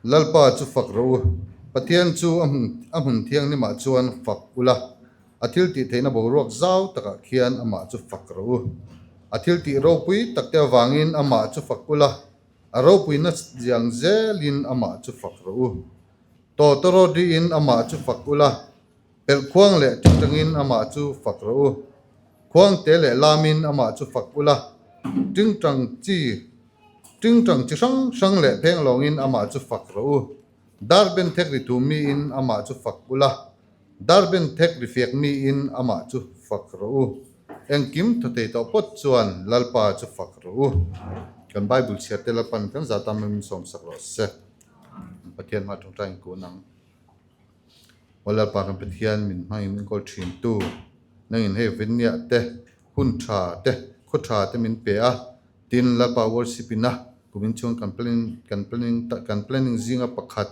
Lalpa chu fak rawh u. Pathian chu a hmun a hmun thianghlimah chuan fak ula, a thil tih theihna boruak zau takah khian amah chu fak rawh u. A thil tih ropui takte avangin amah chu fak ula, a ropuina ziang zelin amah chu fak rawh u. Tawtawrawdiin amah chu fak ula, Pelhkhuang leh ṭingṭangin amah chu fak rawh u. Khuangte leh lamin amah chu fak ula, ṭingṭang chi ṭingṭang chi hrang hrang leh phenglawngin amah chu fak rawh u. Dar ben thek ri thum miin amah chu fak ula, dar ben thek ri fiak miin amah chu fak rawh u. Engkim thaw thei tawh pawt chuan Lalpa chu fak rawh u. Kan Bible chhiarte Lalpan kan zah tan min sawmsak rawh se. Pathian hma ṭawngṭai in kun ang. Aw Lalpa kan Pathian min hmangin min kawl thin tu, nangin hei Vinniah te, hun tha te, khaw tha te min pe a, tin Lalpa worship in a kumin chhung kan planning kan planning kan planning zinga pakhat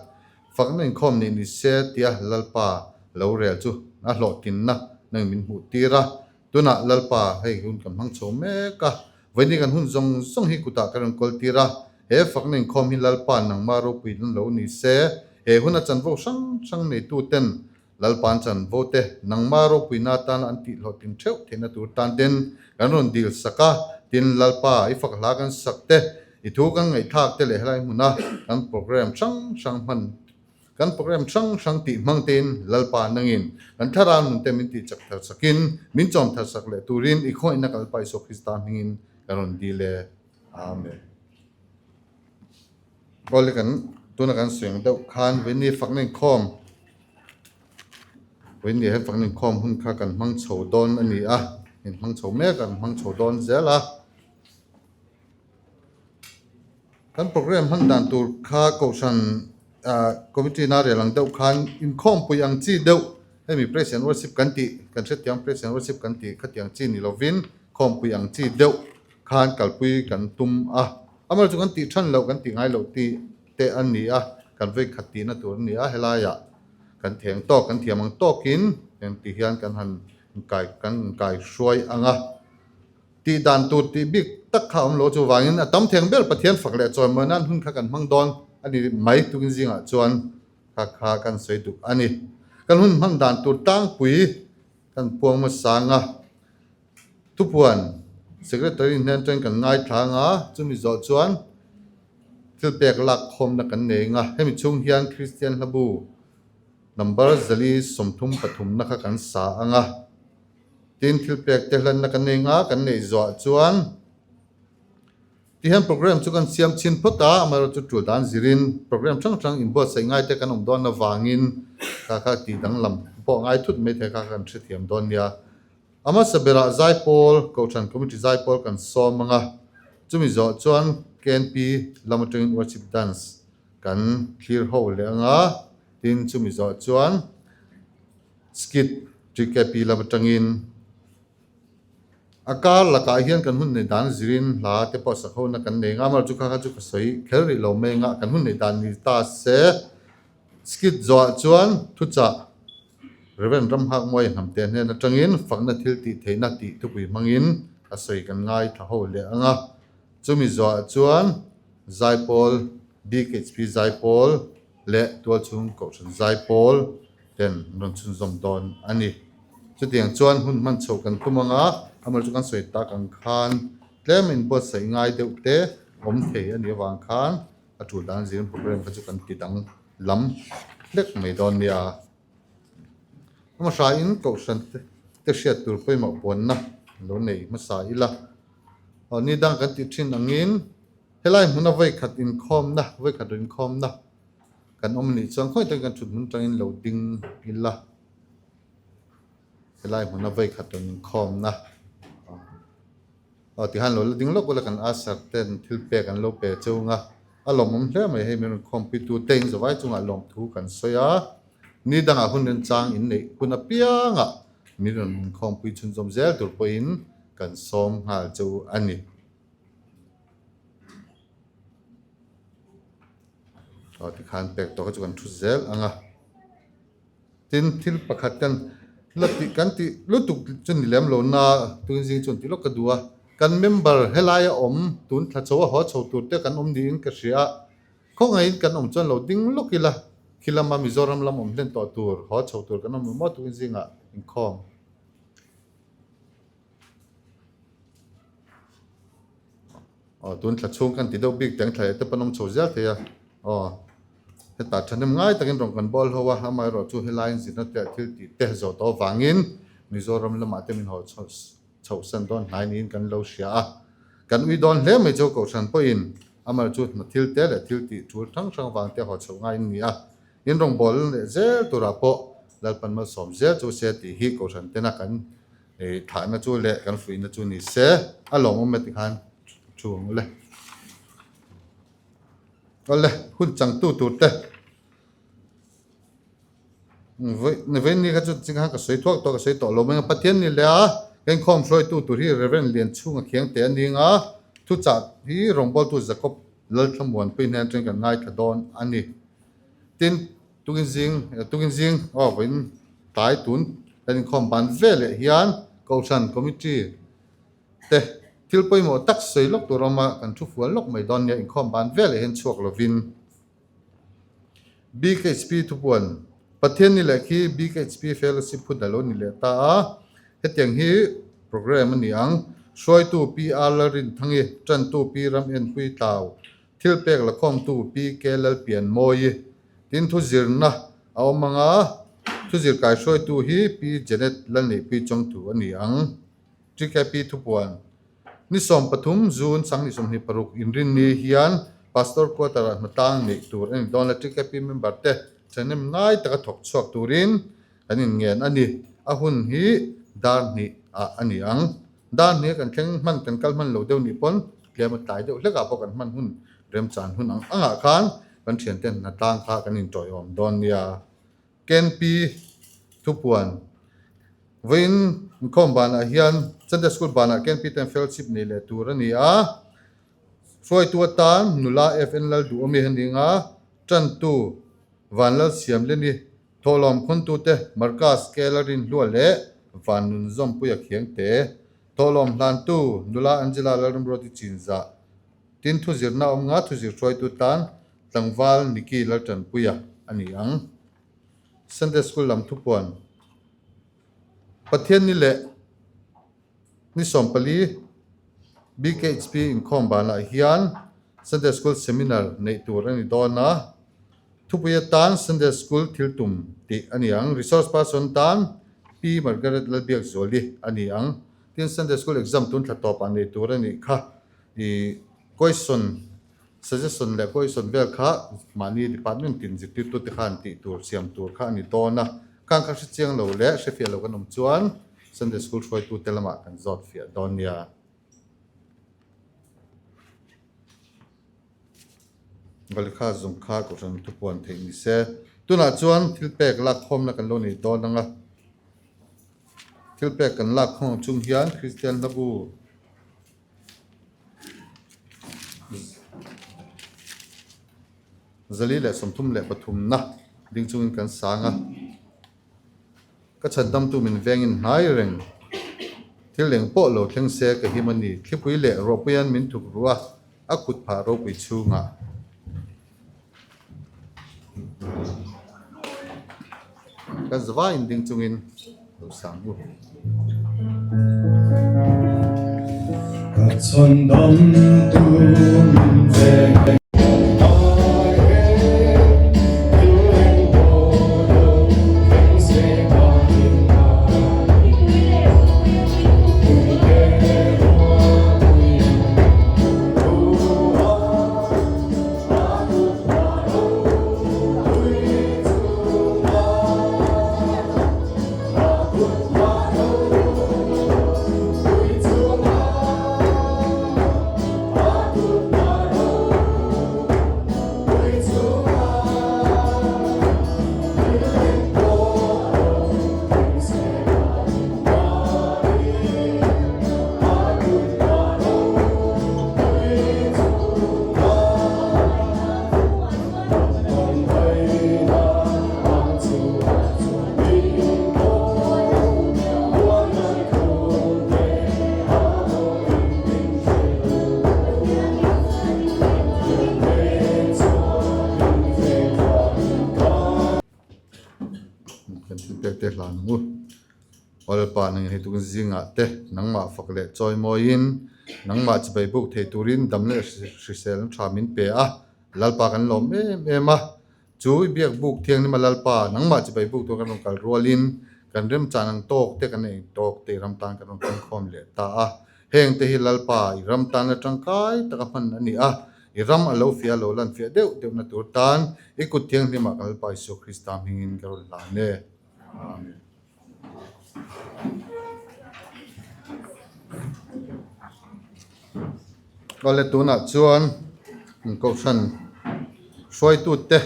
fakna inkhawm nih ni se tia Lalpa lo rel chu a hlawhtlinna nangin min hmuh tir a, tunah Lalpa hei hun kan hmang chho mek a, vawiin kan hun zawng zawng hi kutah kan rawn kawl tir a, He fakna inkhawm hi Lalpa nangmah ropui hlan lo ni se, he huna chanvo hrang hrang neituten Lalpa'n chanvo te nangmah ropuina atana an tihhlawhtlin theuh theihna tur tan ten kan rawn dil sak a, tin Lalpa i fak hla kan sak te, i thu kan ngaihthlak te leh helai hmuna kan program hrang hrang hman kan program hrang hrang tih hmang tein Lalpa nangin kan thlarau nun te min tihchak thar sakin min chawm thar sak leh turin i khawngaihna ka Lalpa Isua Krista hmingin kan rawn dil e. Amen. Awle kan tuna kan sawi ang deuh khan Vini fakna inkhawm Vini hian fakna inkhawm hun kha kan hmang chho dawn a ni a, in hmang chho mek a, kan hmang chho dawn zel a. Kan program hman dan tur kha kohhran ah committee na rel ang deuh khan inkhawmpui ang chi deuh hemi praise and worship kan tih kan hrethiam praise and worship kan tih khatiang chi ni lovin khawmpui ang chi deuh khan kalpui kan tum a, amaherawhchu kan tih than loh kan tih ngai loh tih te a ni a, kan vei khat tihna tur a ni a, helaiah kan theng tawk kan thiam ang tawkin heng ti hian kan han inkai kan inkai hruai ang a, tih dan tur tih bik tak kha a awm lo chuvangin a tam theng ber Pathian fak leh chawimawi nan hun kha kan hmang dawn a ni mai tukin zingah chuan kha kha kan sawi duh a ni. Kan hun hman dan tur tlangpui kan puang hmasa ang a. Thupuan, Secretary hnen atangin kan ngaithlang a, chumi zawh chuan thil pek lak khawmna kan nei ang a, hemi chhung hian Kristian hlabu number 133 na kha kan sa ang a, tin thil pek te hlanna kan nei ang a, kan neih zawh chuan Ti hian program chu kan siam chhin phawt a, amaherawhchu tul dan zirin program hrang hrang inbuatsaih ngai te kan awm dawn avangin kha kha tih danglam pawh ngai thut mai thei kha kan hrethiam dawn nia. A hmasa berah Zaipawl, Kohhran Committee Zaipawl kan sawm ang a, chumi zawh chuan KNP lam atangin Worship Dance kan thlir ho leh ang a, tin chumi zawh chuan Skit TKP lam atangin A kar lakah hian kan hun nei dan zirin hla te pawh sak hona kan nei ngam a, chu kha kha chu ka sawi kher rih lo mai anga kan hun nei dan ni ta se. Skit zawhah chuan thuchah Reverend Ramhakmuai Hnamte hnen atangin fakna thil tih theihna tih thupui hmangin a sawi kan ngaithla ho leh ang a. Chumi zawhah chuan Zaipawl, BKHP Zaipawl leh Tualchhung Kohhran Zaipawl ten an rawn chhunzawm dawn a ni. Chutiang chuan hun hman chhoh kan tum ang a, amaherawhchu chu kan sawi tak ang khan tlem inbuatsaih ngai deuh te awm thei a nih avang khan a tul dan zirin program kha chu kan ti dang lam hlek mai dawn nia. Hmahrain kohhran te hriat tur pawimawh puanna lo nei hmasa ila. Aw ni dang kan tih thin angin helai hmuna vawikhat inkhawmna, vawikhat rinkhawmna kan awm anih chuan khawi takin kan thut hmun tangin lo ding ila helai hmuna vawikhat rawn inkhawmna aw tihian lo la ding lawk ula kan usher ten thil pek an lo pe chung a a lawmawm hle mai hei min rawn khawmpui tu te in zavai chungah lawmthu kan sawi a ni dangah hun remchang in neih hun apiangah min rawn inkhawmpui chhunzawm zel tur pawhin kan sawm nghal chu a ni. Aw tikhan pek tawh kha chu kan thu zel ang a tin thil pakhat kan la tih kan tih lutuk chu ni lem lo na tun zing chuan tih lawk ka duh a kan member helaia awm tun thla chho a haw chho tur te kan awm niin ka hria a. Khawngaihin kan awm chuan lo ding lawk ila, khi lama Mizoram lam awm hlen tawh tur, haw chho tur kan awm lo maw tukin zingah inkhawm. Aw tun thla chhung kan ti deuh bik teng thla leh te pawn awm chho zel thei a, aw hetah thahnem ngai takin rawn kan bawl ho a, amaherawh chu helaiin zirna te ah thil tih te zawh tawh avangin Mizoram lamah te min haw chho chhohsan dawn hnai niin kan lo hria a, kan ui dawn hle mai chu Kohhran pawhin amaherawh chu hna thil te leh thil tih tul hrang hrang vang te haw chhoh ngaiin ni a, in rawngbâwl leh zel turah pawh Lalpan malsawm zel chu se tih hi Kohhran tena kan Ei thahna chu leh kan fuihna chu ni se, a lawmawm e tikhan thu ang ule. Awle, hun changtu tur te vawiin ni kha chu ching khan ka sawi thuak tawh ka sawi tawh lo mai a, Pathian ni leh a ka inkhawm hruaitu tur hi Reverend Lianchhunga Khiangte a ning a, thuchah hi rawngbawltu Jacob Lalthlamuanpui hnen atangin kan ngaithla dawn a ni. Tin, Tukin zing, tukin zing aw vawiin tlai tun kan inkhawm ban ve leh hian Kohhran Committee te thil pawimawh tak sawi lawk tur awma kan thu fual lawk mai dawn nia inkhawm ban ve leh hian chhuak lovin BKHP thupuan Pathian ni leh khi BKHP Fellowship hun a lo ni leh ta a, hetiang hi programme a ni ang, Hruaitu PR Lalrinthangi, Tantu Pi Ramenpui Tlau, Thil pek la khawmtu PK Lalpianmawii tin thu zirna a awm ang a, thu zir kaihruaitu hi Pi Janet Lalneihpui Chawngthu a ni ang. TKP Thupuan, Ni 13 June 2026 inrinni hian Pastor Quarter-ah hnatlang neih tur a ni dawn a, TKP member te thahnem ngai taka thawk chhuak turin kan inngen a ni. A hun hi dar hnih ah a ni ang. Dar hnih a kan thleng hman kan kal hman lo deuh nih pawn tlem a tlai deuh hlek ah pawh kan hman hun remchan hun ang ang ah khan kan thiante hnatlang kha kan intawiawm dawn nia. KNP Thupuan Vawiin inkhawm banah hian Sunday School banah KNP ten fellowship nei leh tur a ni a. Hruaitu atan nula FN Lalduhawmi a ning a, tantu Vanlalsiamleni Thawhlawm khuntute Marcus Kela Rinhlua leh Van Nunzawmpuia Khiangte, Thawhlawm hlantu Nula Angela Lalramruati Chinzah, tin thuzirna awm nga thuzir hruaitu tan tlangval Nicky Laltanpuia a ni ang. Sunday School lam thupuan Pathianni leh ni 14 BKHP inkhawm banah hian Sunday School Seminar neih tur a ni dawn a. Thupui atan Sunday School thil tum tih a ni ang. Resource person tan Pi Margaret Lalbiakzuali a ni ang. Tin, Sunday School exam tun thla tawpah nei tur a nih kha. I question, suggestion leh question vel kha mahni department tin zirtirtute khan tih tur, siam tur kha a ni dawn a. Khang kha hre chiang lo leh hre fiah lo kan awm chuan Sunday School hruaitute lamah kan zawt fiah dawn nia. Valikha zawng kha kohhran thupuan theih ni se. Tunah chuan thil pek lak khawmna kan lo nei dawn ang a. Thil pek kan lak khawm ang chung hian Kristian hlabu 433 na ding chungin kan sang a. Ka chhandamtu min vengin hnai reng. Thil eng pawh lo thleng se ka him a ni. Thlipui leh ruahpuian min thuk ruh a, a kut phah ropui chhungah. Kan zavaiin ding chungin lo sang u. Ka chhandamtu min veng hnai reng. Thil eng pawh lo thleng se ka him ngai. Pui leh ruahpui thu a, a kut phah ropui chungah. thilpek te hlan ang u. Aw Lalpa nang in hei tukin zingah te nangmah fak leh chawi mawiin nangmah chibai buk thei turin dam leh hrisel tha min pe a, Lalpa kan lawm em em a. Chu i biak buk thianghlim a Lalpa nangmah chibai buk tur kan rawn kal rualin kan remchan ang tawk te kan eng tawk te i ram tan kan rawn kengkhawm leh ta a. Heng te hi Lalpa i ram tan la tangkai taka hman a ni a, i ram a lo fiah lo lan fiah deuh deuhna tur tan i kut thianghlimah kan Lalpa Isua Krista hmingin ka rawn hlan e. Amen. Awle tunah chuan Kohhran hruaitute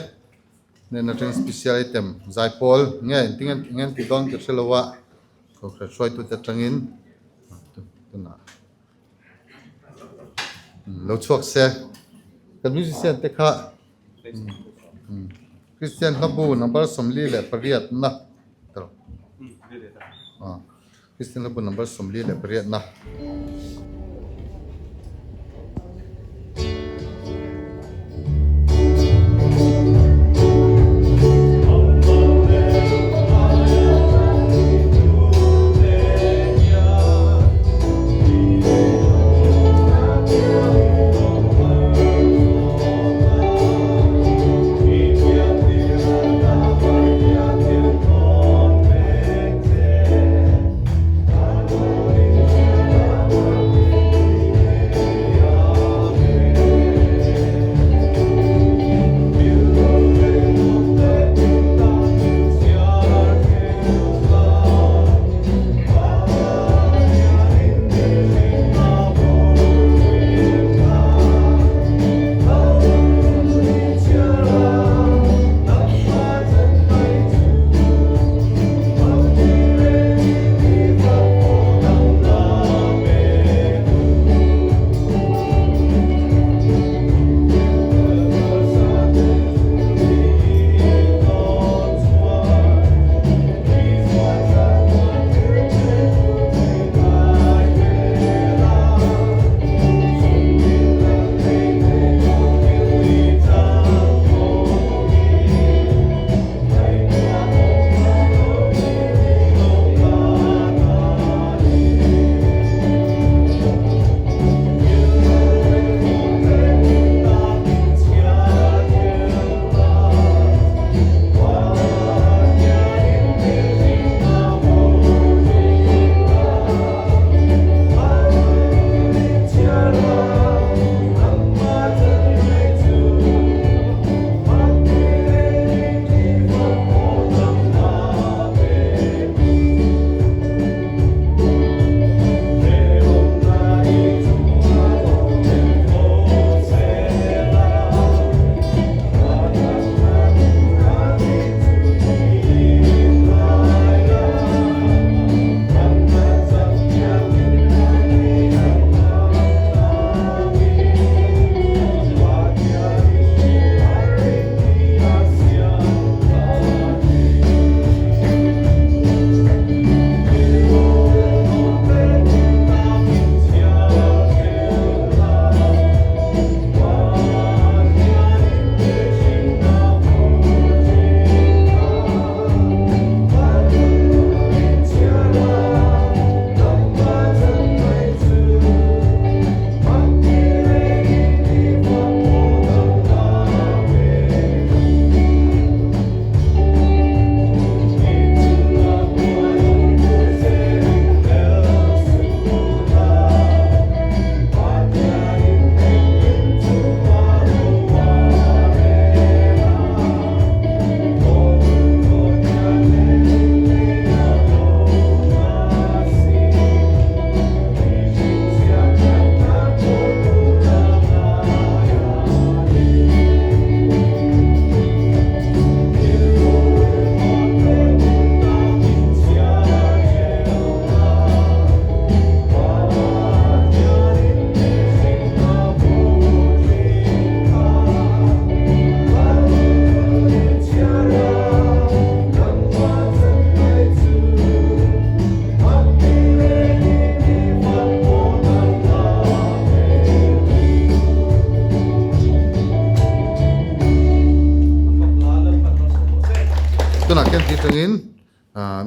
nen atangin special item zaipawl nge engtin nge an tih dawn ka hre lo a Kohhran hruaitute atangin tunah lo chhuak se kan musician te kha Kristian hlabu number 48 na Kristian hlabu number 48 na.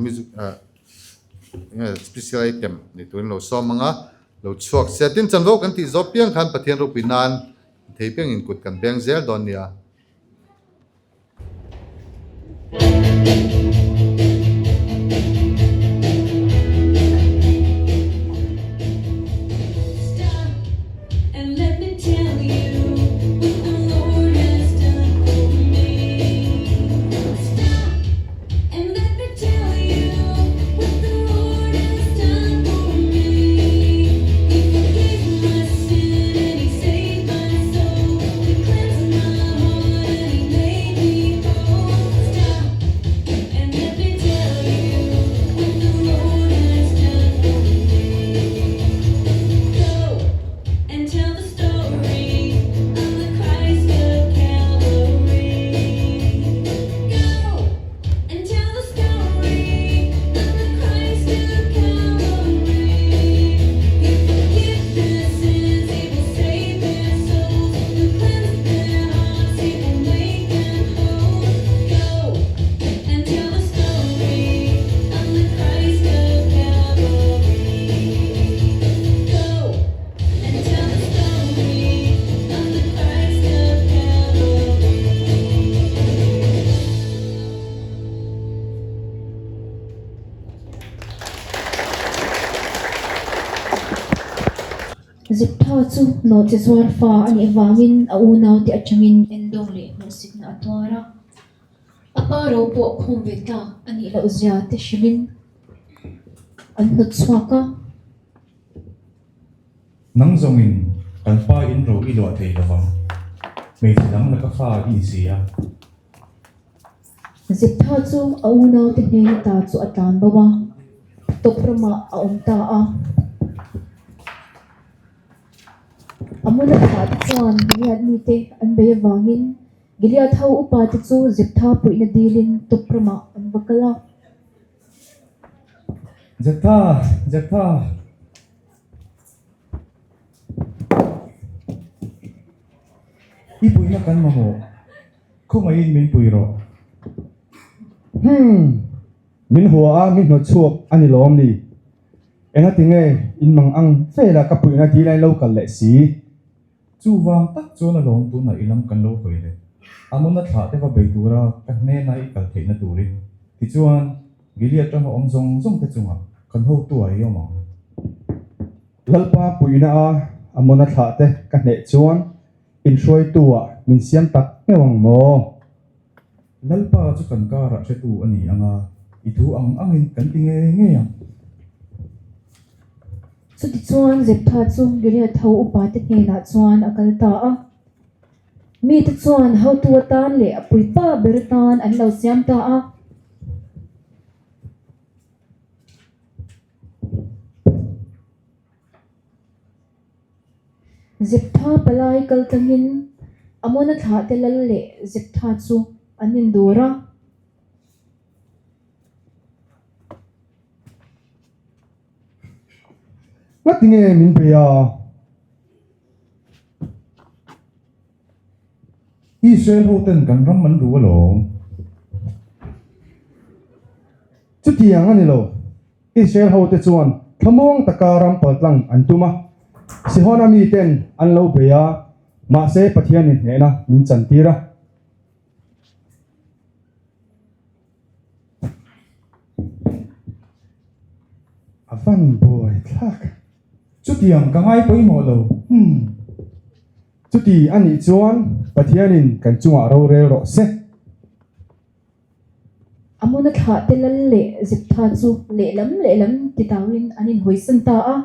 Music enge special item ni turin lo sawm ang a, lo chhuak se. Tin, chanvo kan tih zawh piang khan Pathian ropui nan thei piangin kut kan beng zel dawn nia. Zeptha chu nawhchi zuar fa a nih avangin a unaute atangin endawng leh hmuhsitna a tuar a. A pa ro pawh khum ve tlak a nih loh zia te hrilhin an hnawt chhuak a. Nang zawngin kan pa in ro i luah thei lovang, hmeichhe dang laka fa i ni si a. Zeptha chu a unaute hnena ta chu a tlan bo a, tawp ramah a awm ta a. Amona thlah te chuan Gilead mite an bei avangin Gilead ho upate chu Zeptha puihna dilin tawp ramah an va kal a. Zeptha! Zeptha! I puihna kan mamawh. Khawngaihin min pui rawh. Hmm! Min hua a, min hnawt chhuak a ni lawm ni? Engati nge in mang ang vela ka puihna dil ain lo kal leh si? Chuvang tak chuan alawm tunah i lam kan lo hawi leh. Amona thlah te va bei tura ka hnena i kal theihna turin. Tichuan, Gilead rama awm zawng zawng te chungah kan hotu ah i awm ang. Lalpa puihna a Amona thlah te ka hneh chuan inhruaitu ah min siam tak meuh ang maw? Lalpa chu kan karah hretu a ni ang a, i thu ang angin kan ti ngei ngei ang. Chutichuan Zeptha chu Gilead ho upate hnenah chuan a kal ta a. Mite chuan hotu atan leh a puipa ber atan an lo siam ta a. Zeptha palai kal tlangin Amona thlahte lal leh Zeptha chu an indur a. Ngati nge min bei a? Israel ho ten kan ram an duh alawm. Chutiang a ni lo. Israel ho te chuan thlamuang taka ram paltlang an tum a. Sihona mi ten an lo bei a, mahse Pathianin hnehna min chantir a. A van buai thlak. Chutiang ka ngai pawimawh lo. Umm. Chuti a nih chuan Pathianin kan chungah rorel rawh se. Amona thlah te lal leh Zeptha chu lehlam lehlam ti tauin an inhawisan ta a.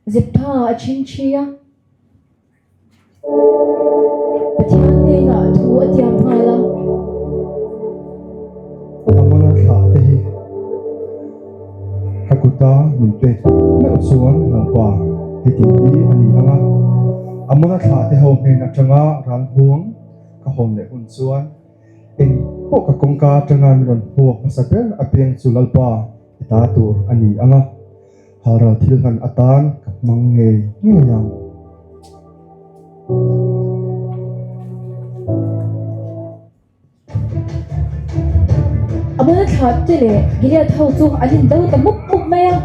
Zeptha a chhingchhi a. Pathian hnenah thu a tiam nghal a. Amona thlah te hi ka kuta min pek meuh chuan Lalpa heti hi a ni ang a, Amona thlah te ho hnen atanga ral hmuang ka hawn leh hun chuan eng pawh ka kawngka atanga min rawn hmuak hmasa ber apiang chu Lalpa i ta tur a ni ang a. Halral thil hlan atan ka hmang ngei ngei ang. thlah te leh Gilead ho chu an indo ta mup mup mai a.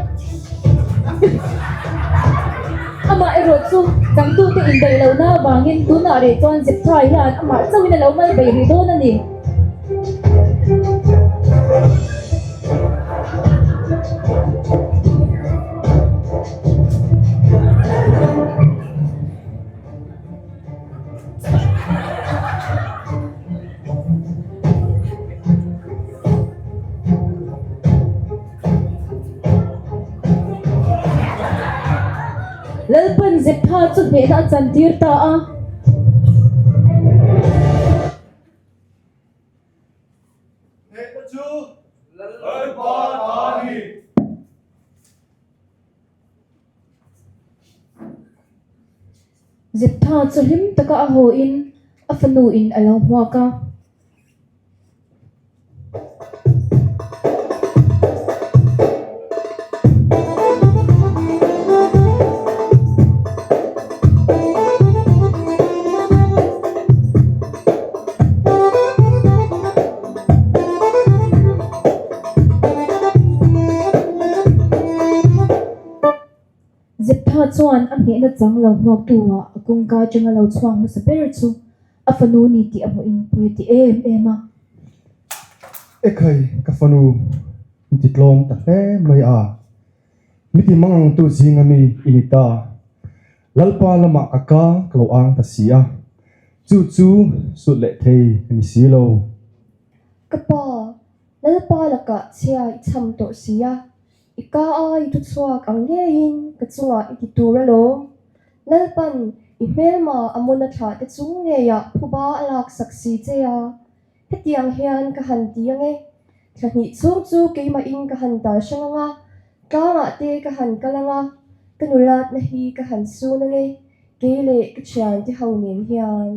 Amah erawh chu changtute indaih lohna avangin tunah reh chuan Jephtha hian amah chauhin a lo mal bei rih dawn a ni. Lalpan Jephtha chu hnehna a chantir ta a. Hnehna chu Lalpa ta a ni. Jephtha chu hlim taka a haw in a fanu in a lo hmuak a. Jephtha chuan a hnehna chang lo hmuaktu ah a kawngka atanga lo chhuak hmasa ber chu a fanu ni tih a hmuh in pui a ti em em a. Ekhai ka fanu in ti tlawm ta hle mai a, mi ti mangangtu zinga mi i ni ta. Lalpa lamah ka ka ka lo ang ta si a, chu chu sut leh thei ka ni si lo. Ka pa, Lalpa lakah chhia i cham tawh si a, i ka a i thu chhuak ang ngeiin ka chungah i ti tur alawm. Lalpan i hmelma a mawna thlah te chung ngeiah phuba a laksak si che a, hetiang hian ka han ti ang e, thla hnih chhung chu keimahin ka han tal hrang ang a, tlangah te ka han kal ang a, ka nulatna hi ka han sun ang e, kei leh ka thiante ho nen hian.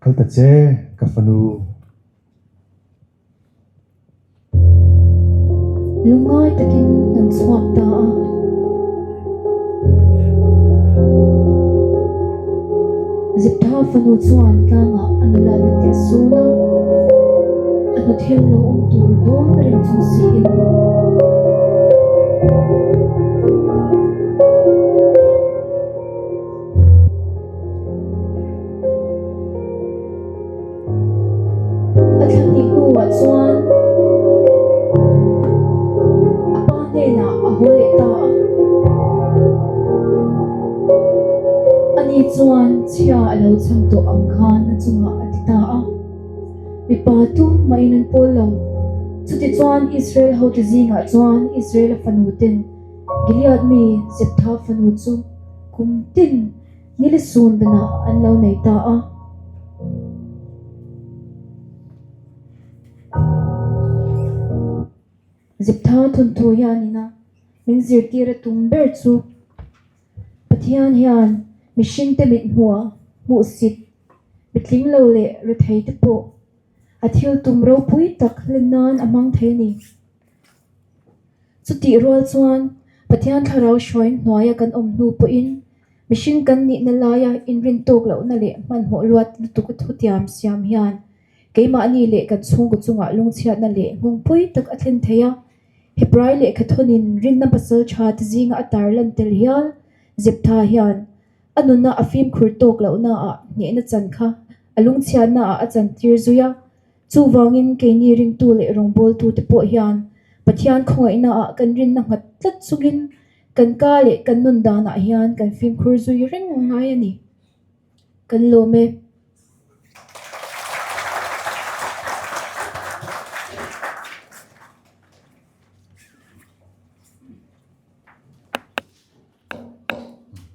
Kal ta che, ka fanu. Lungngai takin an chhuak ta a. Zeptha fanu chuan tlangah a nula na teh sun a, a hnuthil lo awm tur dawn reng chung siin. A thla hnih hnuah chuan a pa hnenah a haw leh ta a. Ani chuan chhia a lo chham tawh ang khan a chungah a ti ta a. Mipa tu mahin an pawl lo. Chutichuan Israel hote zingah chuan Israela fanu ten Gilead mi Jephtha fanu chu kum tin Nili sun danah an lo nei ta a. Ziptha thawnthu hianina min zirtir a tum ber chu Pathian hian mihringte mit hmuh hmuhsit, mitling lo leh rethei te pawh a thil tum ropui tak hlen nan a hmang thei a ni. Chutih rual chuan Pathian thlarau hruain hnuaia kan awm hnu pawhin mihring kan nihna laia inrin tawk lohna leh hmanhmawh luat lutuk a thutiam siam hian keimahni leh kan chhungkaw chungah lungchhiatna leh nghawngpui tak a thlen thei a. Hebrai lehkhathawnin rinna pasal tha te zinga a tar lan tel hial Zeptha hian a nuna a fimkhur tawk lohnaah hnehna chan kha a lungchhiatnaah a chantir zui a. Chuvangin keini ringtu leh rawngbawltute pawh hian Pathian khawngaihnaah kan rinna nghat tlat chungin kan ka leh kan nun danah hian kan fimkhur zui reng ngai a ni. Kan lawm e.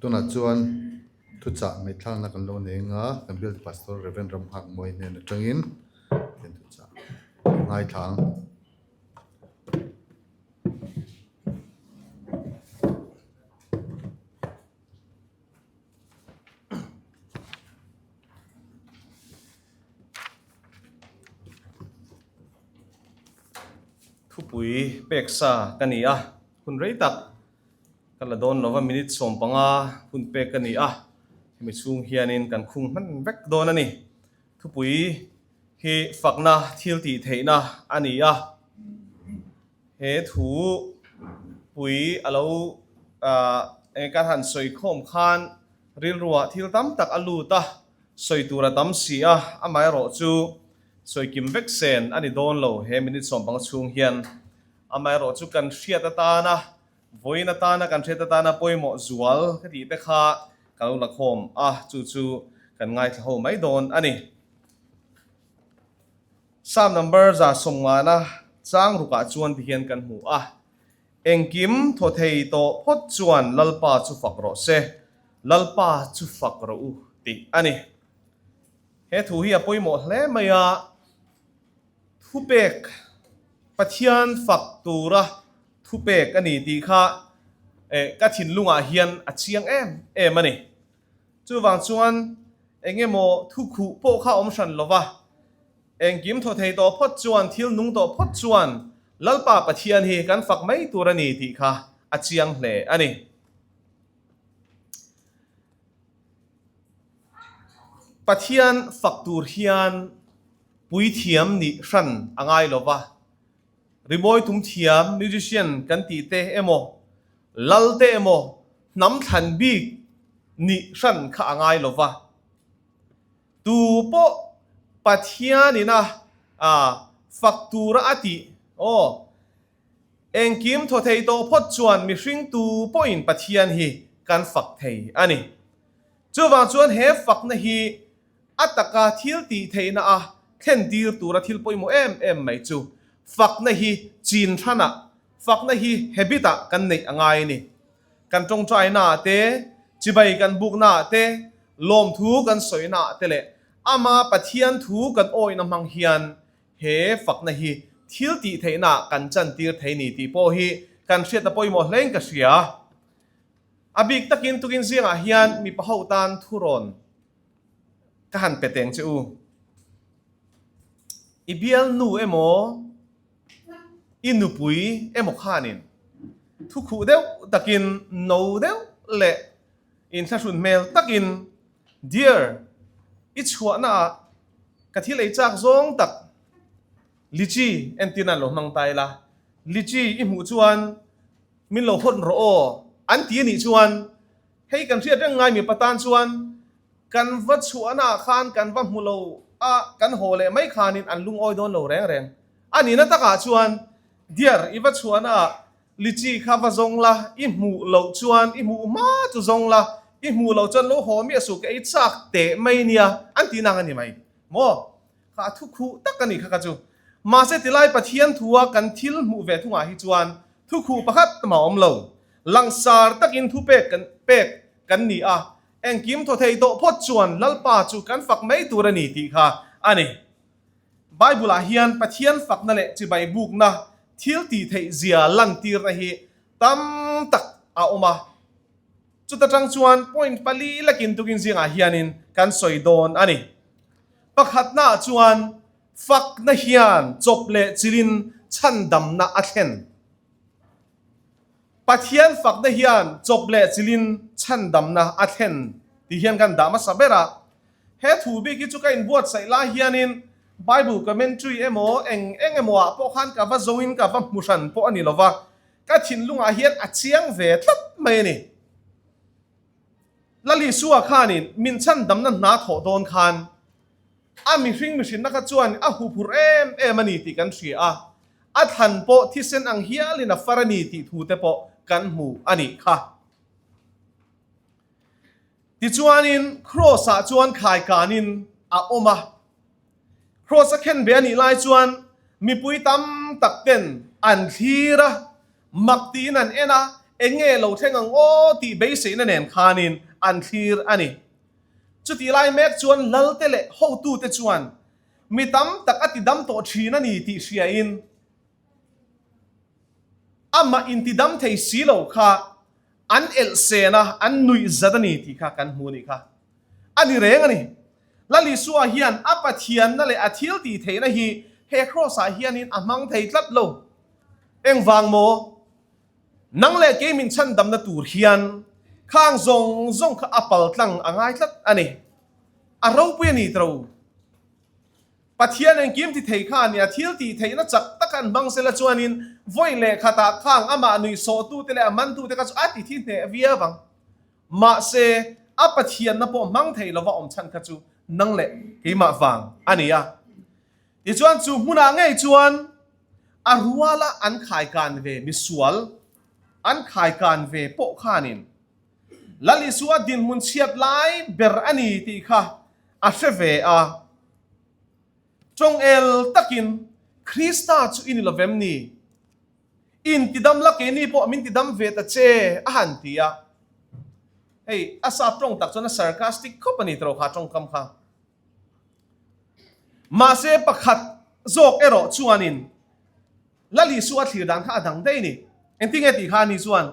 Tunah chuan thuchah ngaihthlakna kan lo nei anga kan bialtu Pastor Rev Ramnghakmawi hnen atangin kan thuchah ngaithla ang. Thupui pek sa ka ni a, hun rei tak ka la dawn lova minute 15 hun pek ka ni a, hemi chhung hianin kan khung hman vek dawn a ni. Thupui hi fakna thil tih theihna a ni a. He thu pui a lo eng kan han sawi khawm khan rilruah thil tam tak a lut a, sawi tur a tam si a, amaherawhchu sawi kim vek sen a ni dawn lo he minute 15 chhung hian. Amaherawhchu kan hriat atana Vawiin atana kan hriat atana pawimawh zual ka tih te kha ka lo la khawm a, chu chu kan ngaithla ho mai dawn a ni. Psalm number 150 chang rukah chuan tihian kan hmu a, Engkim thaw thei tawh phawt chuan Lalpa chu fak rawh se, Lalpa chu fak rawh u tih a ni. He thu hi a pawimawh hle mai a. Thupek, Pathian fak tura thupek a ni tih kha ka thinlungah hian a chiang em em a ni. Chuvang chuan eng emaw thukhuh pawh kha awm hran lo va, engkim thaw thei tawh phawt chuan, thil nung tawh phawt chuan Lalpa Pathian hi kan fak mai tur a ni tih kha a chiang hle a ni. Pathian fak tur hian puithiam nih hran a ngai lo va, rimawi tum thiam, musician, kan tih te emaw, lal te emaw, hnam thlan bik nih hran kha a ngai lo va. Tu pawh Pathianin a fak tura a tih, aw, engkim thaw thei tawh phawt chuan mihring tu pawhin Pathian hi kan fak thei a ni. Chuvang chuan he fakna hi A taka thil tih theihna a thlen tir tura thil pawimawh em em mai chu fakna hi chin hranah, fakna hi habit ah kan neih a ngai a ni. Kan tawngtaina ah te, chibai kan bukna ah te, lawmthu kan sawina ah te leh ama Pathian thu kan awihna hmang hian he fakna hi thil tih theihna ah kan chan tir thei ni tih pawh hi kan hriat a pawimawh hlein ka hria. A bik takin tukin zingah hian mipa ho tan thurawn Ka han pe teng che u. I bialnu emaw, i nupui emaw khanin thukhuh deuh takin, no deuh leh inthlahrun hmel takin, Dear, i chhuahnaah ka thil ei chak zawng tak lychee entir nan lo hmang ta ila, lychee i hmuh chuan min lo hawn rawh aw an ti anih chuan Hei kan hriat reng ngai mipa tan chuan kan va chhuahna ah khan kan va hmu lo a, kan haw leh mai khanin an lungawi dawn lo reng reng. A nihna takah chuan dear i va chhuahna ah lychee kha va zawng la, i hmuh loh chuan i hmuh hma chu zawng la, i hmuh loh chuan lo haw miah suh ka ei chak teh mai nia an tih nang a ni mai maw? Kha a thu khuh tak a ni kha kha chu. Mahse tilai Pathian thua kan thil hmuh ve thungah hi chuan thu khuh pakhat mah a awm lo. Langsar takin thu pek kan pek kan ni a, engkim thaw thei tawh phawt chuan Lalpa chu kan fak mai tur a ni tih kha a ni. Bible-ah hian Pathian fakna leh chibai bukna thil tih theih zia lantirna hi tam tak a awm a. Chuta tang chuan point pali lakin tukin zingah hianin kan sawi dawn a ni. Pakhatnaah chuan fakna hian chawp leh chilin chhandamna a thlen. Pathian fakna hian chawp leh chilin chhandamna a thlen tih hian kan dah hmasa ber a. He thu bik hi chu ka inbuatsaih lai hianin Bible commentary emaw eng eng emaw ah pawh khan ka va zoin ka va hmu hran pawh a ni lova, ka thinlungah hian a chiang ve tlat mai a ni. Lalisua khanin min chhandamna hna thawh dawn khan a mihring mihrinna kha chuan a huphurh em em a ni tih kan hria a, a thlan pawh thisen ang hialin a far a ni tih thu te pawh kan hmu a nih kha. Tichuanin Kraws-ah chuan khaikanin a awm a, Kraws a khenbe a nih lai chuan mipui tam tak ten an thlir a, mak tiin an en a, eng nge lo thleng ang aw tih beiseihna nen khanin an thlir a ni. Chutih lai mek chuan Lalte leh hotute chuan mi tam tak a tidam tawh thin a ni tih hriain amah intidam thei si lo kha an elhsen a, an nuih zat a ni tih kha kan hmu a nih kha. A ni reng a ni. Lal Isua hian a Pathianna leh a thil tih theihna hi he Kraws-ah hianin a hmang thei tlat lo. Engvang maw? Nang leh kei min chhandamna tur hian khang zawng zawng kha a pal tlang a ngai tlat a ni. A ropui a ni tro. Pathian engkim ti thei kha a nia, thil tih theihna chak tak an hmang sela chuanin vawi leh khatah khang amah nuihsawhtute leh a mantute kha chu a ti thi hneh viau ang. Mahse, a Pathianna pawh hmang thei lova awm chhan kha chu nang leh keimah vang a ni a. Tichuan chu hmunah ngei chuan a ruala an khaikan ve misual an khaikan ve pawh khanin Lal Isua dinhmun chhiat lai ber a ni tih kha a hre ve a. Tawngel takin Krista chu i ni lovem ni? Intidam la keini pawh min tidam ve ta che a han ti a. Hei a sap tawng tak chuan a sarcastic khawp a ni tawh kha tawngkam kha. Mahse pakhat zawk erawh chuanin Lal Isua thlir dan kha a dang daih a ni. Engtinge tih kha ani chuan,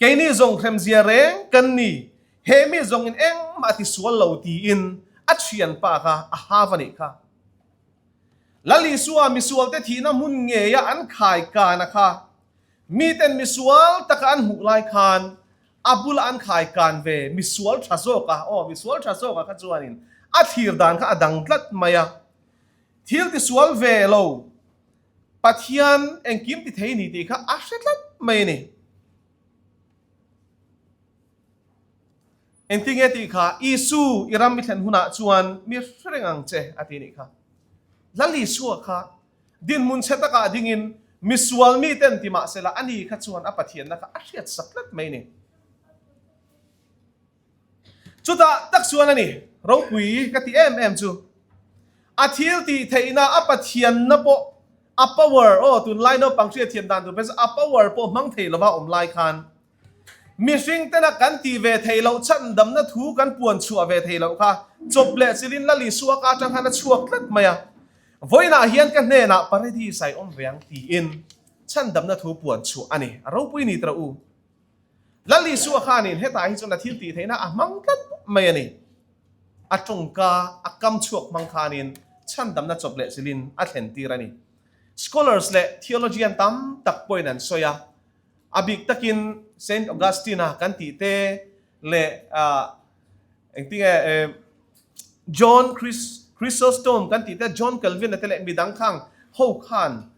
Keini zawng hremzia reng kan ni, he mi zawngin engmah a tisual lo tiin a thianpa kha a hav a nih kha. Lal Isua misualte thihna hmun ngeia an khai kana kha miten misual taka an hmuh lai khan a bula an khai kan ve misual tha zawka, aw misual tha zawka kha chuanin a thlir dan kha a dang tlat mai a. Thil tisual ve lo Pathian engkim ti thei ni tih kha a hre tlat mai a ni. Engtinge tih kha Isu i ram i thlen hunah chuan mi hre reng ang che a ti nih kha. Lal Isua kha dinhmun chhe takah dingin misual miten ti mah sela ani kha chuan a Pathianna kha a hriatsak tlat mai a ni. Chutah tak chuan a ni, ropui ka ti em em chu. A thil tih theihna, a Pathianna pawh, a power, aw tunlai naupang hriatthiam dan tur phei chu a power pawh hmang thei lova awm lai khan mihring tena kan tih ve theih loh chhandamna thu kan puan chhuah ve theih loh kha chawp leh chilin Lal Isua ka atang khan a chhuak tlat mai a. Vawiinah hian ka hnenah Paradis ai awm ve ang tiin chhandamna thu puan chhuah a ni. A ropui ni tawh u. Lal Isua khanin hetah hi chuan a thil tih theihna a hmang tlat mai a ni. A tawngka a kam chhuak hmang khanin chhandamna chawp leh chilin a thlen tir a ni. Scholars leh theologian tam tak pawhin an sawi a, a bik takin Saint Augustine-a kan tih te leh engtinge John Chrysostom kan tih te, John Calvin-a te leh midang khang ho khan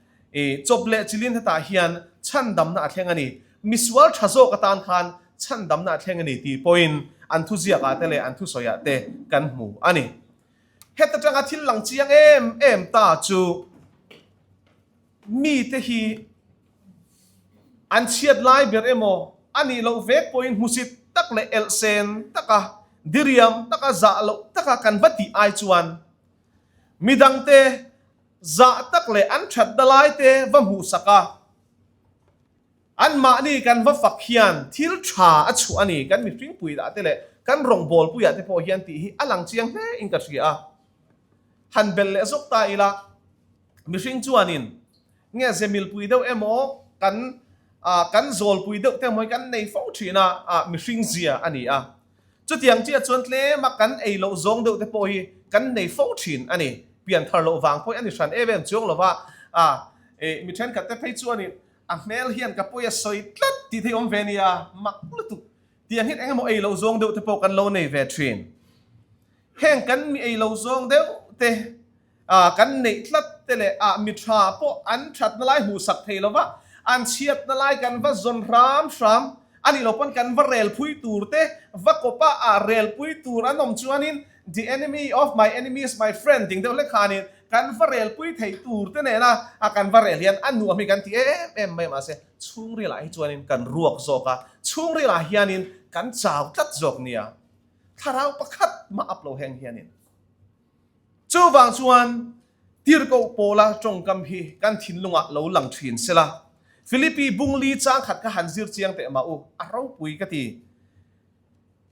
chawp leh chilin hetah hian chhandamna a thleng a ni. Misual tha zawk atan khan chhandamna a thleng a ni tih pawhin an thuziakah te leh an thusawiah te kan hmu a ni. Heta tanga thil lang chiang em em ta chu mite hi an chhiat lai ber emaw a nih loh vek pawhin hmusit tak leh elhsen taka diriam taka zah loh taka kan va tih ai chuan midangte zah tak leh an thatna laite va hmuhsak a, anmahni kan va fak hian thil tha a chhuah a ni kan mihringpui ah te leh kan rawngbawlpui ah te pawh hian tih hi a lang chiang hle in ka hria a. Han belh leh zawk ta ila, mihring chuanin nge ze milpui deuh emaw kan kan zawlpui deuh te emaw hi kan nei fo thin a, mihring zia a ni a. Chutiang chiah chuan tlema kan ei loh zawng deuh te pawh hi kan nei fo thin a ni. Pian thar loh vang pawh hi a ni hran em em chuang lo va, a mi thenkhat te phei chuanin a hmel hian ka pawi a sawi tlat tih thei awm ve nia, mak lutuk. Tiang hian engemaw ei loh zawng deuh te pawh kan lo nei ve thin. Heng kan mi ei lo zawng deuh te kan neih tlat te leh ah mi tha pawh an thatna lai hmuhsak thei lo va, an chhiatna lai kan va zawn hram hram a nih loh pawn kan va relpui tur te va kawpa ah relpui tur an awm chuanin the enemy of my enemy is my friend ding deuh hlek khanin kan va relpui thei tur te nena a kan va rel hian a nuam hi kan ti em em mai mahse chhungrilah hi chuanin kan ruak zawk a, chhungrilah hianin kan chau tlat zawk nia. Thlarau pakhat mah up lo heng hianin. Chuvang chuan Tirhkoh Paula tawngkam hi kan thinlungah lo lang thin sela. Philippi bungli changkhat kha han zir chiang teh mah u, a ropui ka ti.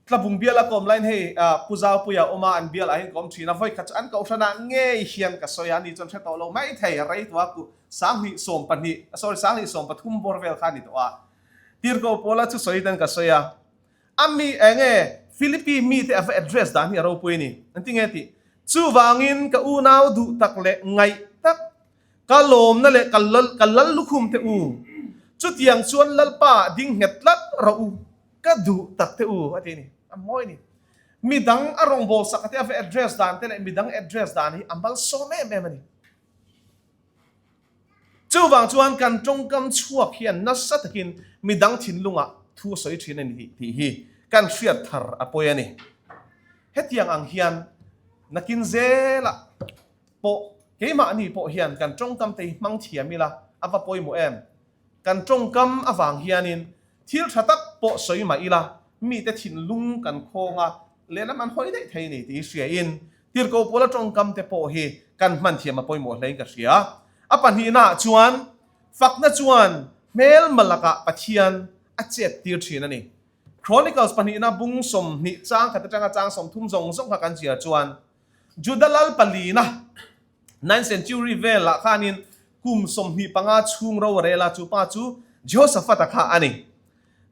Tlabung bial a kawm laiin hei Pu Zaupuia awm a, an bial ah hian ka awm thin a, vawikhat chu an kohhranah ngei hian ka sawi a, ani chuan hre tawh lo mai thei, rei tawh a ku 2012, sorry 2013 bawr vel kha a ni tawh a. Tirhkoh Paula chu sawi ten ka sawi a. A mi enge Philippi mite a va address dan hi a ropui a ni. Engtinge tih? Chuvangin ka unau duh tak leh ngaih tak, ka lawmna leh ka lal ka lal lukhum te u, chutiang chuan Lalpa ding nghet tlat rawh u, ka duh tak te u a ti a ni. A mawi a ni. Midang a rawngbâwl sak te a va address dan te leh midang address dan hi a malsawm em em a ni. Chuvang chuan kan tawngkam chhuak hian nasa takin midang thinlungah thu a sawi thin a ni tih hi kan hriat thar a pawi a ni. Hetiang ang hian nakin zelah pawh keimahni pawh hian kan tawngkam te hi hmang thiam ila a va pawimawh em? Kan tawngkam avang hianin thil tha tak pawh sawi mah ila mite thinlung kan khawng a, lehlam an hawi daih thei a ni tih hi hriain Tirhkoh Paula tawngkam te pawh hi kan hman thiam a pawimawh hlein ka hria. A pahnihnaah chuan fakna chuan hmelma lakah Pathian a chet tir thin a ni. Chronicles pahnihna bung 20 chang khat atanga chang 30 zawng zawng kha kan chhiar chuan Juda lal palina Ninth century velah khanin kum 25 chhung ro a rel a, chu pa chu Jehoshaphat-a kha a ni.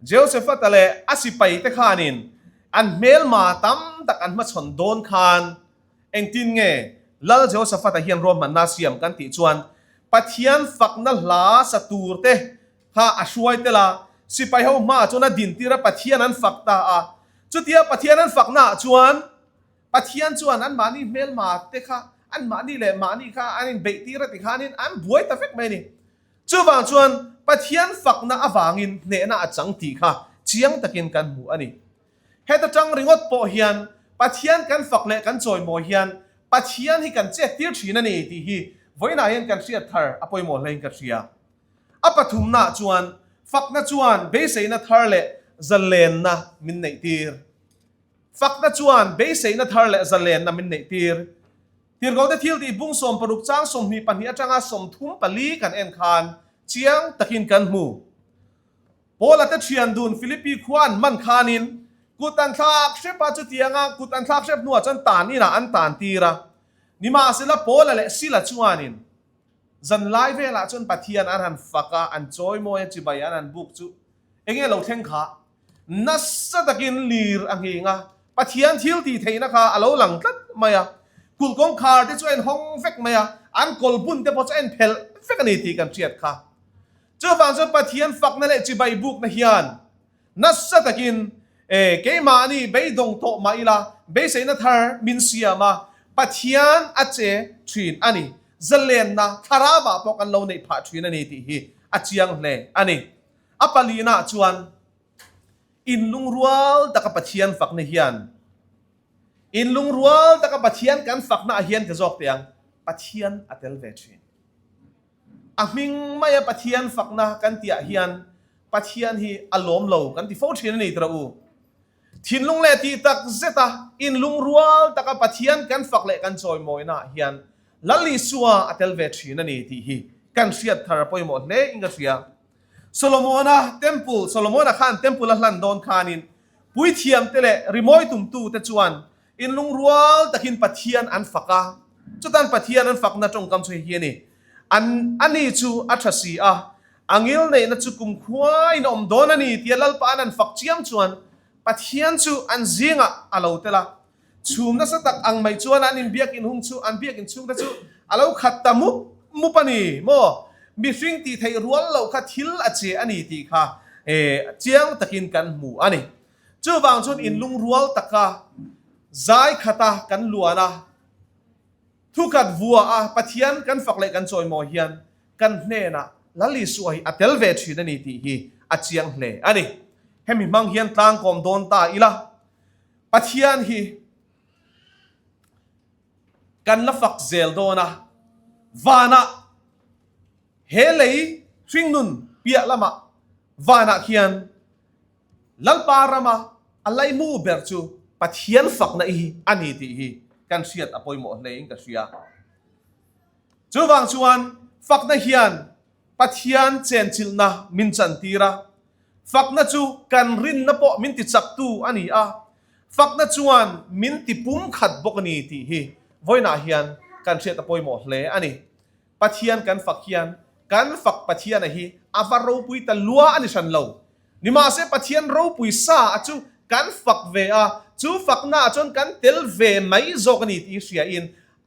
Jehoshaphat-a leh a sipaite khanin an hmelma tam tak an hmachhawn dawn khan engtin nge Lal Jehoshaphat-a hian ruahmanna a siam kan tih chuan Pathian fakna hla sa turte kha a hruai tel a, sipai ho hmaah chuan a dintir a, Pathian an fak ta a. Chutia Pathian an faknaah chuan Pathian chuan anmahni hmelma te kha anmahni leh mahni kha an inbeih tir a ti khanin an buai ta vek mai a ni. Chuvang chuan Pathian fakna avangin hnehna a chang tih kha chiang takin kan hmu a ni. Heta tang ringawt pawh hian Pathian kan fak leh kan chawimawi hian Pathian hi kan chet tir thin a ni tih hi vawiinah hian kan hriat thar a pawimawh hlein ka hria. A pathumnaah chuan fakna chuan beiseina thar leh zalenna min neih tir. Fakna chuan beiseina thar leh zalenna min neih tir. Tirhkohte thil tih bung 60 chang 22 atanga 34 kan en khan chiang takin kan hmu. Paula te thian dun Philippi khua an man khanin kut an thlak hrep a, chutianga kut an thlak hrep hnuah chuan tan inah an tan tir a. Nimahsela Paula leh Sila chuanin zanlai velah chuan Pathian an han fak a, an chawimawi a, chibai an han buk chu enge lo thleng kha? Nasa takin lir a nghing a, Pathian thil tih theihna kha a lo lang tlat mai a. Kulh kawngkhar te chu a inhawng vek mai a, an kawl bun te pawh chu a inphelh vek a ni tih kan hriat kha. Chuvang chuan Pathian fakna leh chibai bukna hian nasa takin e keimahni beidawng tawh mah ila beiseina thar min siam a, Pathian a che thin a ni. Zalenna thlarauah pawh kan lo neih phah thin a ni tih hi a chiang hle a ni. A palina chuan inlungrual taka Pathian fakna hian inlungrual taka Pathian kan fakna ah hian ka zawk teh ang, Pathian a tel ve thin. A hming maia Pathian fakna kan tih ah hian Pathian hi a lawm lo kan ti fo thin a ni tira u. Thinlung leh tih tak zeta inlungrual taka Pathian kan fak leh kan chawimawina ah hian Lal Isua a tel ve thin a ni tih hi kan hriat thar a pawimawh hle in ka hria. Solomona Temple, Solomona khan Temple a hlan dawn khanin puithiamte leh rimawi tumtute chuan inlungrual takin Pathian an fak a. Chutan Pathian an fakna tawngkam chu hei hi a ni, An, ani chu a tha si a, a ngilneihna chu kumkhuain a awm dawn a ni tia Lalpa an an fak chiang chuan Pathian chu an zingah a lo tel a. Chhum nasa tak ang mai chuan an inbiakin hung chu an biakin chhungte chu a lo khat ta mup mup a ni maw? Mihring tih theih rual loh kha thil a che a ni tih kha chiang takin kan hmu a ni. Chuvang chuan inlungrual taka zai khata kan luan a, thukhat vua a Pathian kan fak leh kan chawimawi hian kan hnenah Lal Isua hi a tel ve thin a ni tih hi a chiang hle a ni. Hemi hmang hian tlangkawm dawn ta ila. Pathian hi kan la fak zel dawn a, vanah he lei hringnun piah lamah vanah khian Lalpa rama a laimu ber chu Pathian fakna i a ni tih hi kan hriat a pawimawh hlein ka hria. Chuvang chuan fakna hian Pathian chenchilhna min chantir a, Fakna chu kan rinna pawh min ti chaktu a ni a, fakna chuan min ti pumkhat bawk a ni tih hi vawiinah hian kan hriat a pawimawh hle a ni. Pathian kan fak hian kan fak Pathiana hi a va ropui ta lua a ni hran lo. Nimahse Pathian ropui sa a chu kan fak ve a, chu fakna ah chuan kan tel ve mai zawk a ni tih hriain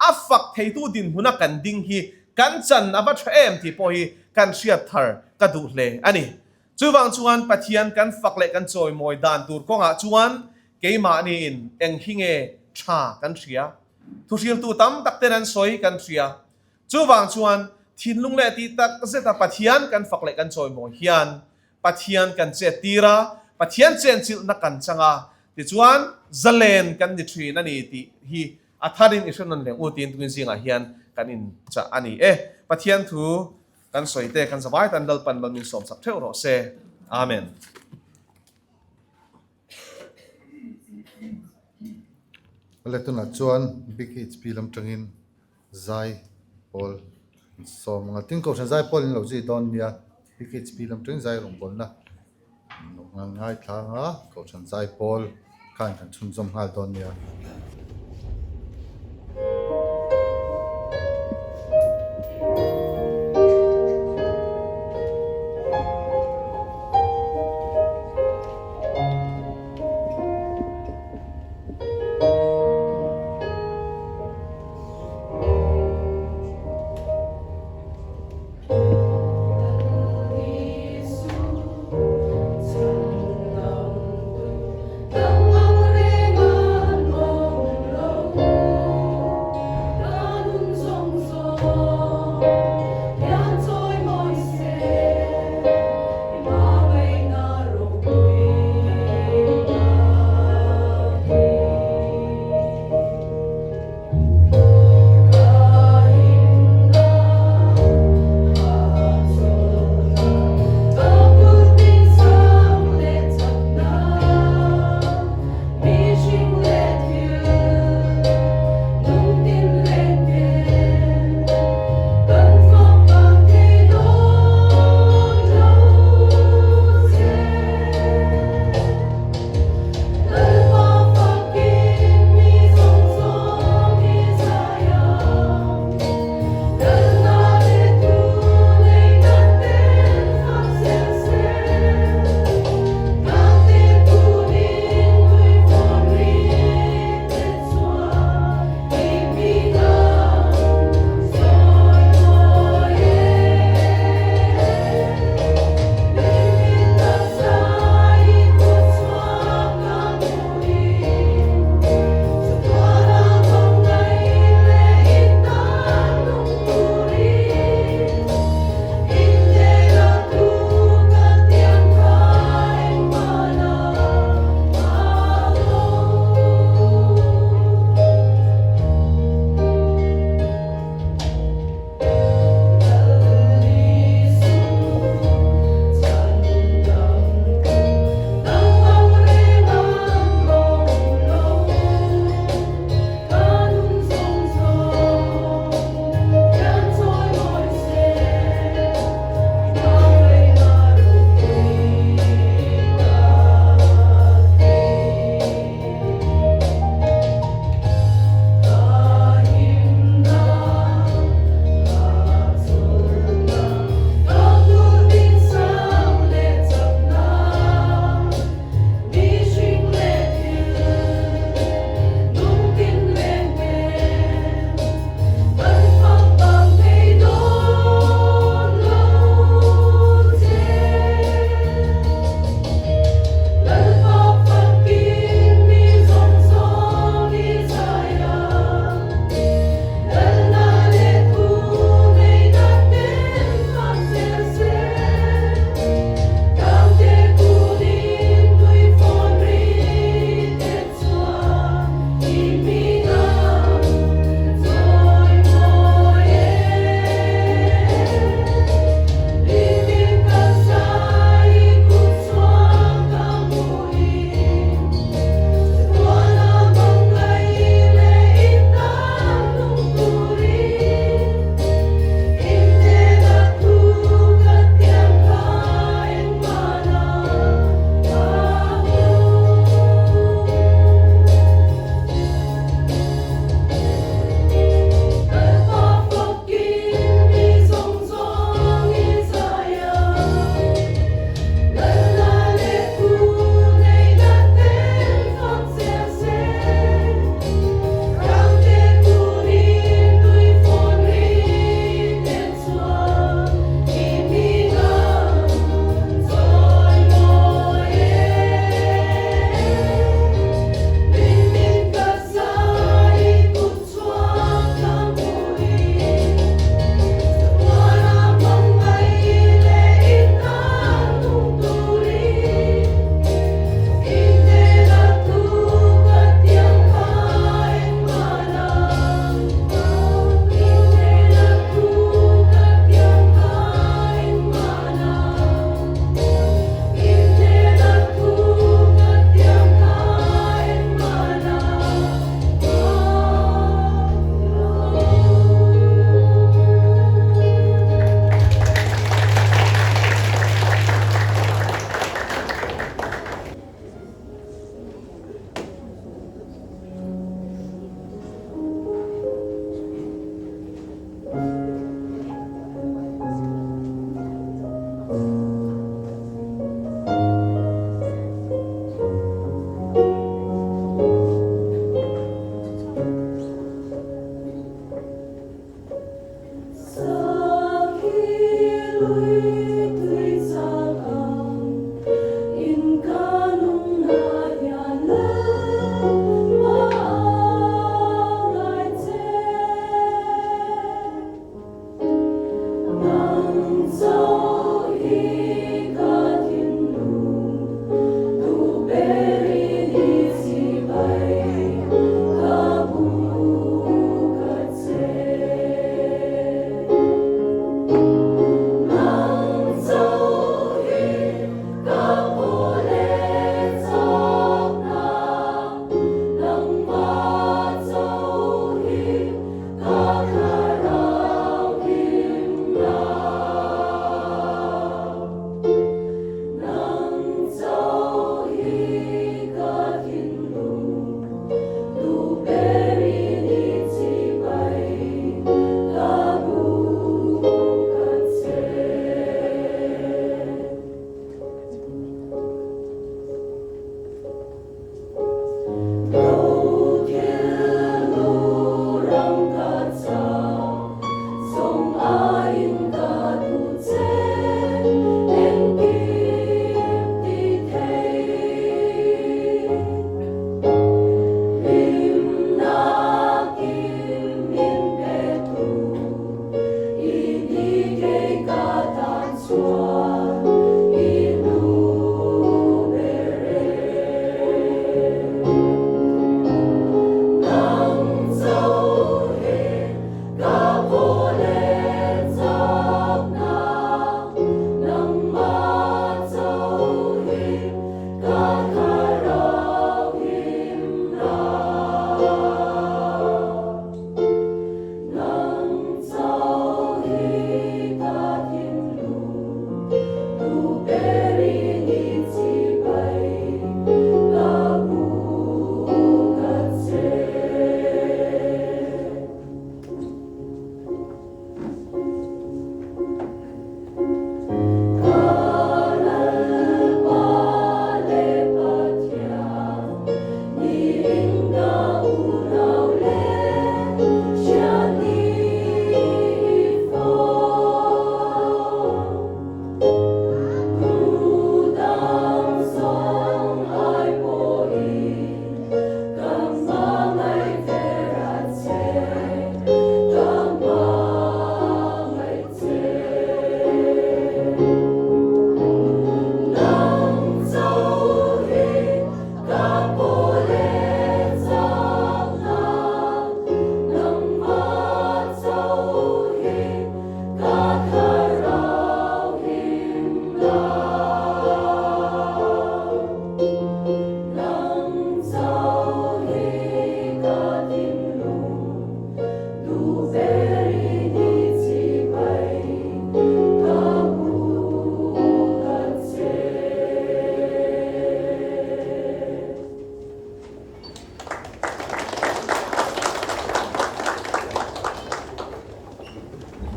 a fak theitu dinhmuna kan ding hi kan chan a va tha em tih pawh hi kan hriat thar ka duh hle a ni. Chuvang chuan Pathian kan fak leh kan chawimawi dan tur kawngah chuan Keimahniin eng hi nge tha kan hria? Thuhriltu tam tak ten an sawi kan hria. Chuvang chuan thinlung leh tih tak zeta Pathian kan fak leh kan chawimawi hian Pathian kan chet tir a, Pathian chenchilhna kan chang a, tichuan zalen kan ni thin a ni tih hi a tharin i hre nawn leh u tiin tukin zingah hian kan inchah a ni e. Pathian thu kan sawi te kan zavai tan Lalpan mal min sawmsak theuh rawh se. Amen. Awle tunah chuan Big HP lam tangin zai pawl sawm ang a, tin kohhran zai pawl in lo zui dawn nia, Big HP lam tangin zai rawngbawlna ngaithla ang a, kohhran zai pawl khan kan chhunzawm nghal dawn nia.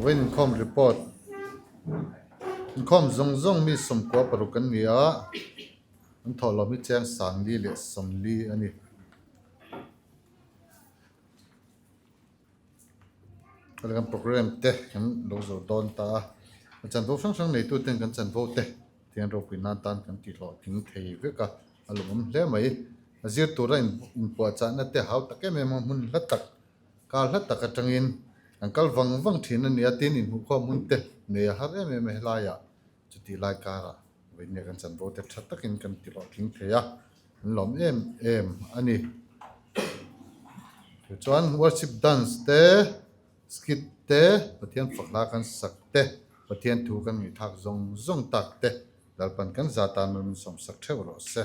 Vawiin inkhawm report inkhawm zawng zawng mi 96 an ni a an thawhlawm hi cheng sangli leh sawmli a ni. Kan program te kan lo zawh dawn ta a, a chanvo hrang hrang neitu ten kan chanvo te thian ropui nan tan kan tih hlawhtling thei vek a, a lawmawm hle mai. A zir tura inpuahchahna te hau tak em em a hmun hla tak, kar hla tak atangin kan kal vang vang thin a ni a, tin inhmuhkhawm hun te nei a har em em a helaiah chutih lai karah vawiin kan chanvo te tha takin kan ti hlawhtling thei a. An lawm em em a ni. Tichuan worship dance te, skit te, Pathian fak hla kan sak te, Pathian thu kan ngaihthlak zawng zawng tak te Lalpan kan za tan min sawmsak theuh rawh se.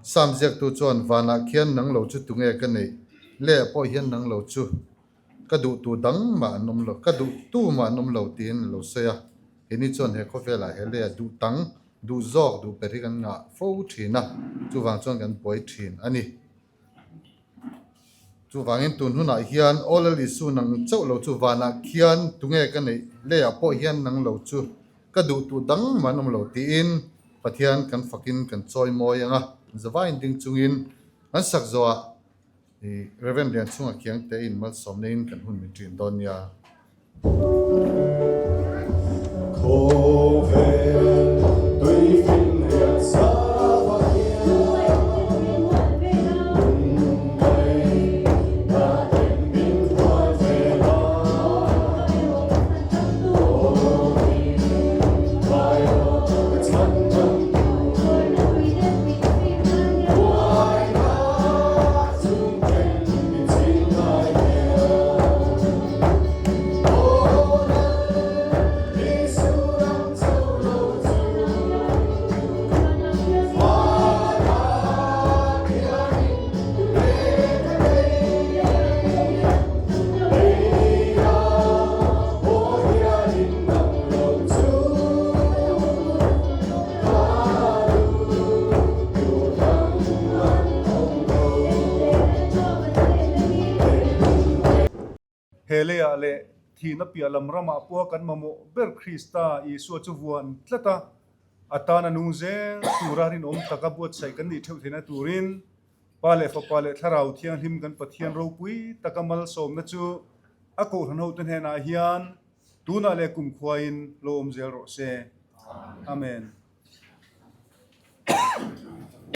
Psalm ziaktu chuan vanah khian nang lo chu tunge ka neih? Leh pawh hian nang lo chu ka duh tu dang mah an awm lo, ka duh tu mah an awm lo tiin a lo sawi a. Keini chuan he khawvelah he leh a duh tang Duh zawk duh per hi kan ngah fo thin a, chuvang chuan kan buai thin a ni. Chuvangin tun hunah hian Aw Lal Isu nang chauh lo chu vanah khian tunge ka neih leiah pawh hian nang lo chu ka duh tuh dang mah an awm lo tiin Pathian kan fakin kan chawi mawi ang a, zavaiin ding chungin kan sak zawhah i Rev. Lianchhunga Khiangte in malsawm neiin kan hun min ṭin dawn nia. He leiah leh thihna piah lam ramah pawha kan mamawh ber Krista Isua chu vuan tlat a, a tana nung zel tura rinawm taka buatsaih kan nih theuh theihna turin Pa leh Fapa leh Thlarau Thianghlim kan Pathian ropui taka malsawmna chu a kohhran hote hnenah hian tunah leh kumkhuain lo awm zel rawh se. Amen.